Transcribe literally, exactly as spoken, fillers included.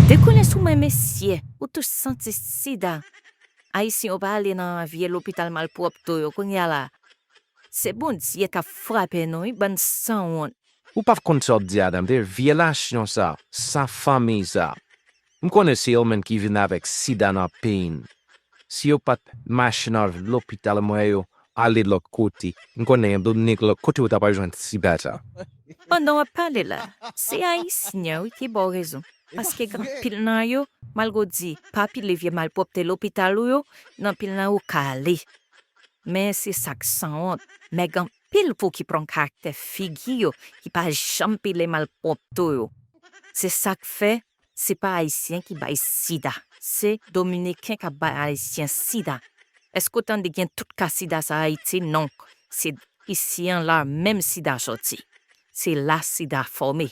Dekonnen sou mwen, mesye, ou tou santi sida. Ayisyen yo pa ale nan vye lopital malpwòpte yo kounye a la. Se Bondye k ap frape nou, wi, bann sanwont. Ou pa konn sa w ap di a, Adam, de vye lachann sa, sa fanmi sa. M konnen se yo menm ki vin avèk sida nan peyi n. Si yo pa t mache nan lopital mwen yo, ale lòt kote, m konnen Dominik lòt kote ou ta pral jwenn sida sa. Pandan w ap pale la, se Ayisyen wi ki ba w rezon. Paske gen anpil nan yo, malgre w di pa pile vye malpwòpte lopital ou yo, gen anpil nan yo k ale. Men se sa k sanwont, men gen anpil pou ki pran karaktè figi yo, ki pa janm pile malpwòpte yo. Se sa k fè se pa Ayisyen ki bay sida, se Dominiken k ap bay Ayisyen sida. Èske w tande gen tout ka sida sa Ayiti? Non, se isi an la menm sida sòti. Se la sida fòme.